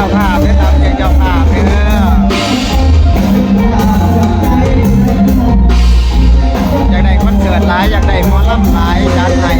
ເຈົ້າພາບເດີ ຕາມໃຈເຈົ້າພາບເດີ. ຢາກໄດ້ຄອນເສີດຫຼາຍ ຢາກໄດ້ໝໍລຳຫຼາຍ ຈັດໃຫ້.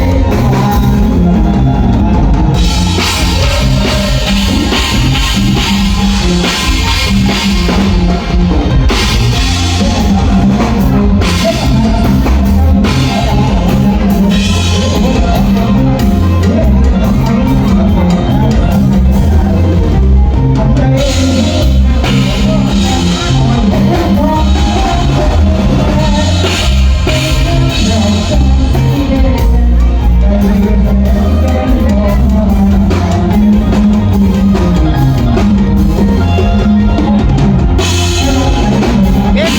ເປັນ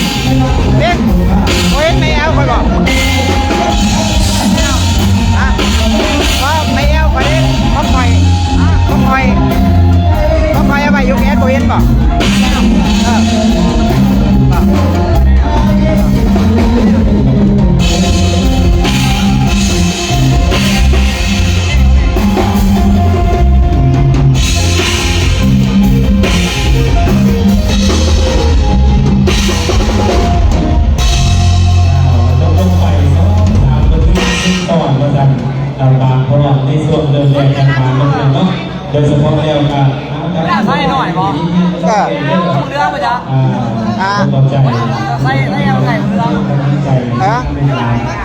ເປັນ ບໍ່ເຫັນແມ່ແອວຂ້ອຍບໍ່? ຮະ? ບໍ່ ແມ່ແອວຂ້ອຍເດ້ ຂອງຂ້ອຍ ຂອງຂ້ອຍ ຂອງຂ້ອຍເອົາໄວ້ຢູ່ແກນ ບໍ່ເຫັນບໍ່? ເອີ ບໍ່. ເຈົ້າຕ້ອງໄປສອງສາມມື້ກ່ອນວ່າຊັ້ນ ລຳບາກ ເພາະວ່າໃນຊ່ວງເລີ່ມແລກກັນມາເນາະ ໂດຍສະເພາະແລ້ວກໍ ໃສ່ໜ້ອຍບໍ່? ເອີ ເຫຼືອບໍ່ຈະ ອ່າ ຂອບໃຈ ໃສ່ ໃສ່ຫຍັງໃສ່ເຫຼືອ ຮະ?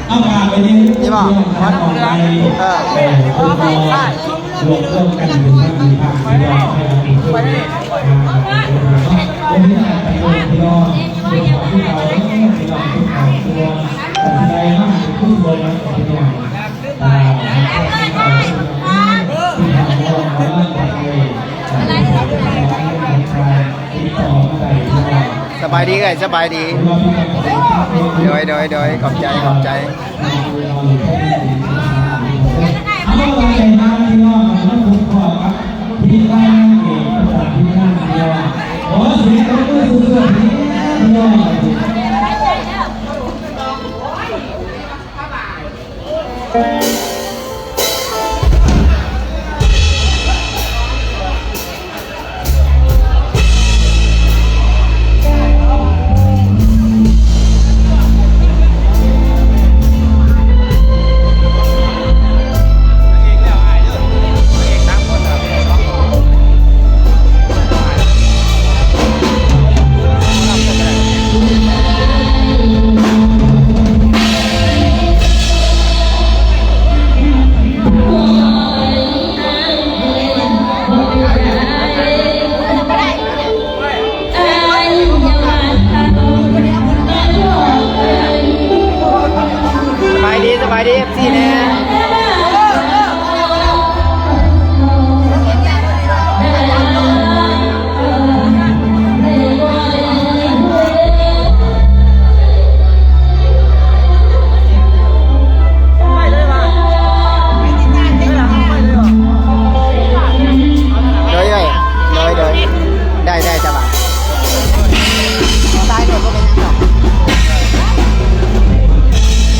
ເອົາ ຝາກໄວ້ນີ້ ນີ້ບໍ່? ຂອບໃຈ ເອີ ເອີ ທຸກຄົນ ລວມ ລວມກັນເປັນພັກເປັນພາກ ພີ່ນ້ອງ ໃຫ້ເປັນຄົນ ອ່າ ເປັນຄົນເນາະ ບໍ່ມີການໄປໂກງພີ່ນ້ອງ ເປັນຂອງພວກເຮົາ ພີ່ນ້ອງທຸກຄອບຄົວ ກະຊິໄດ້ມາເປັນຜູ້ຊ່ວຍເນາະ ພີ່ນ້ອງ ອ່າ ສະບາຍດີເອື້ອຍ ສະບາຍດີ ໂດຍ ໂດຍ ໂດຍ ຂອບໃຈ ຂອບໃຈ. ເອົາ ໃຈນາພີ່ນ້ອງ ມາພົບພໍ້ກັບທີມງານນາງເອກປະຈຳທີມງານພີ່ນ້ອງ ຂໍສຽງຕົບມືສຸດໆ ພີ່ນ້ອງ. ສະບາຍດີ ສະບາຍດີ ເອັຟຊີ ແດ່. ໂດຍ ໂດຍ ໂດຍ ໂດຍ ໄດ້ ໄດ້ ສະບາຍ. ສາຍໂດດບໍ່ເປັນຫຍັງດອກ.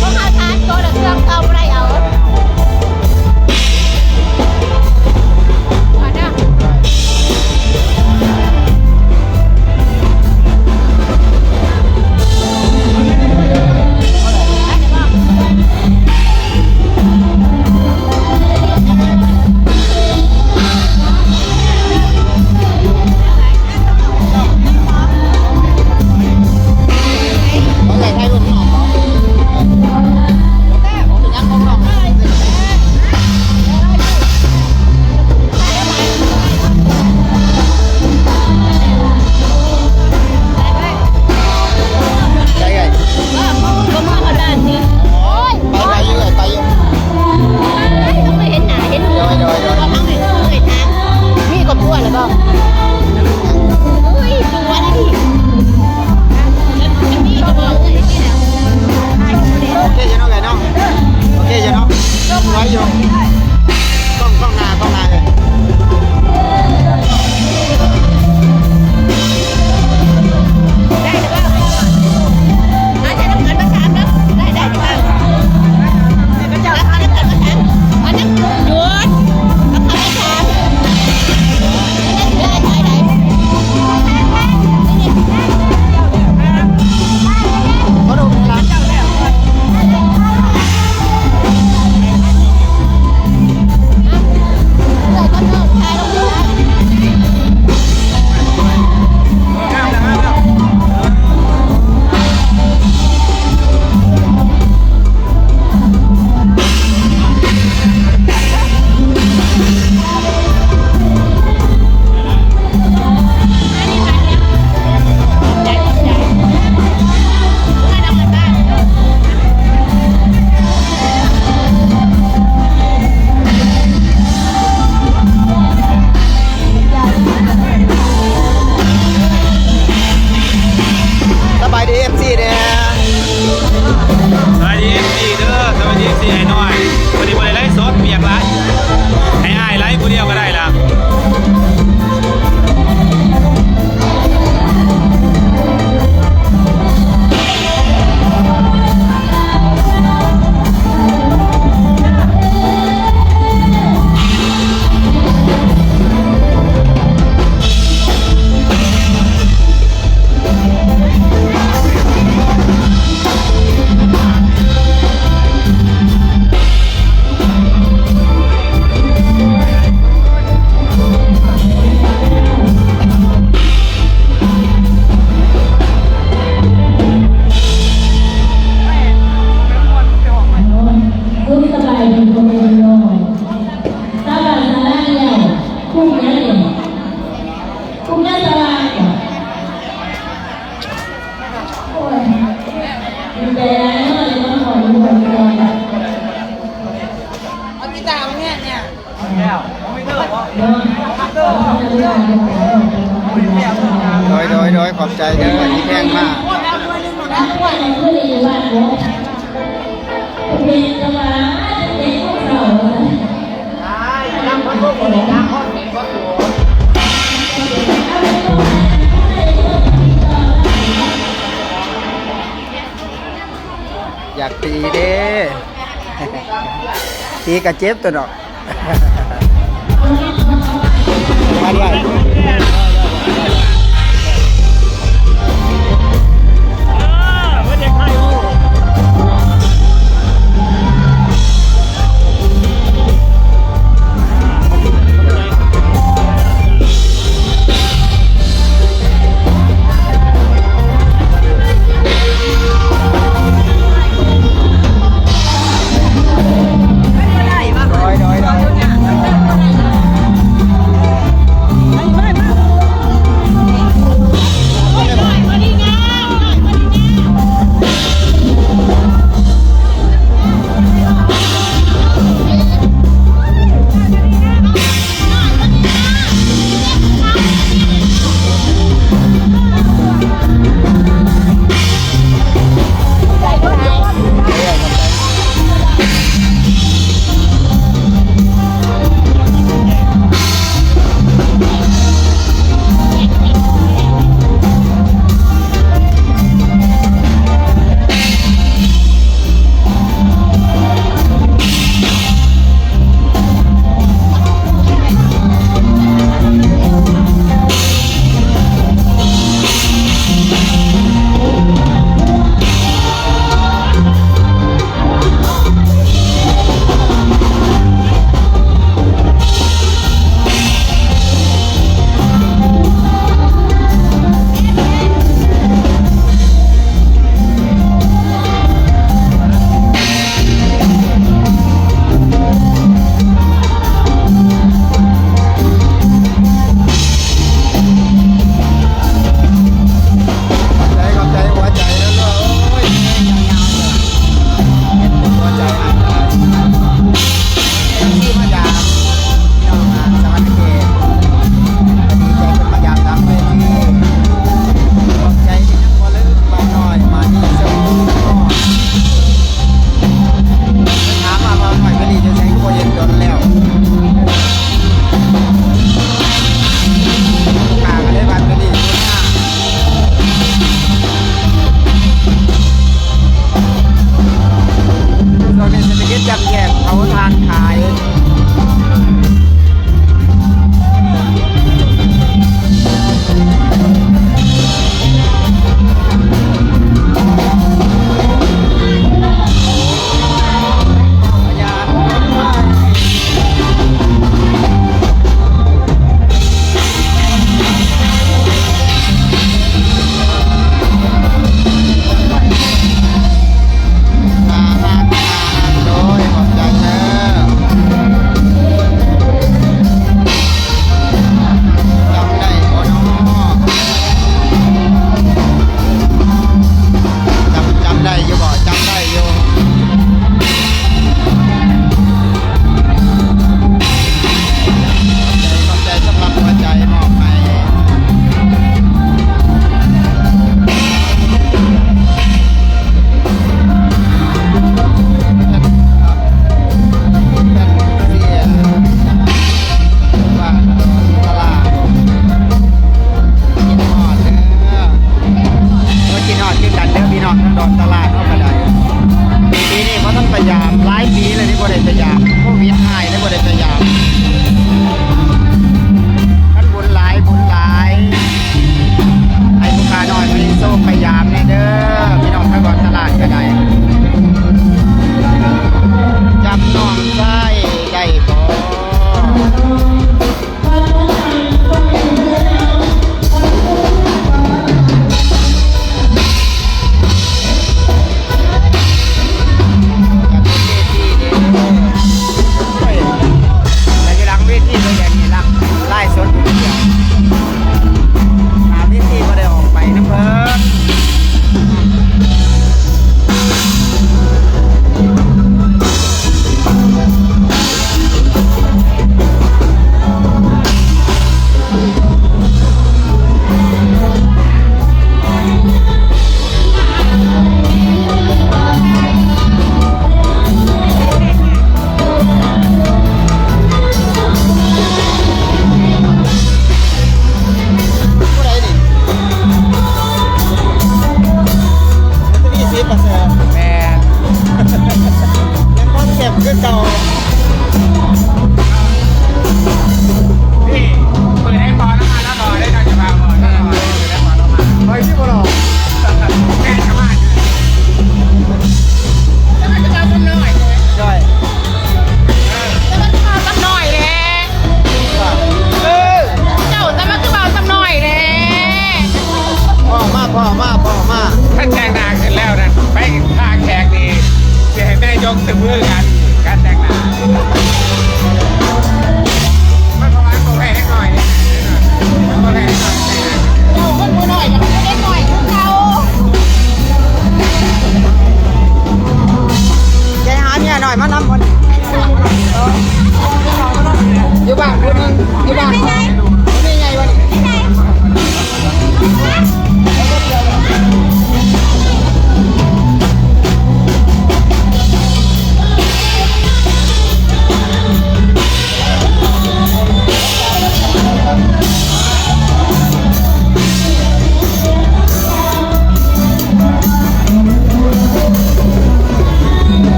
ພວກເຮົາຖານໂຕລະເຄື່ອງເກົ່າບໍ່ໄດ້ເອົາ. ໄປ ໄປຢູ່ ໄປຢູ່ ບໍ່ເຫັນໜ້າເຫັນ ໂດຍ ໂດຍ ໂດຍ ມີຄອບຄົວແລ້ວບໍ່? ໂອເຄຢູ່ເນາະ ເອື້ອຍເນາະ ໂອເຄຢູ່ເນາະ ໄວ້ຢູ່ ກ້ອງ ກ້ອງໜ້າ ກ້ອງໜ້າເອີຍ. ມານຳກັນມາຖາມເດີ ໄດ້ ໄດ້ ໄດ້ ມານຳກັນມາຖາມ ມານຳ ຢຸດ ມາຖາມ ໄດ້ ໄດ້ ໄດ້ ໃຈເດີທີ່ແພງມາ. ຢາກຕີເດ້ ຕີກະເຈັບຕົວະເນາະ. ມາດ້ວຍ. ໂດຍ ໂດຍ ໂດຍ.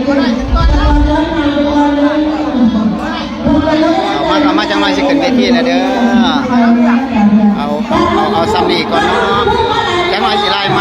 ເອົາມາ ເອົາມາ ຈັກໜ່ອຍຊິຂຶ້ນເວທີແລ້ວເດີ. ເອົາ ເອົາ ເອົາ ເອົາຊ່ຳນີ້ກ່ອນເນາະ. ຈັກໜ່ອຍຊິໄລ່ໃໝ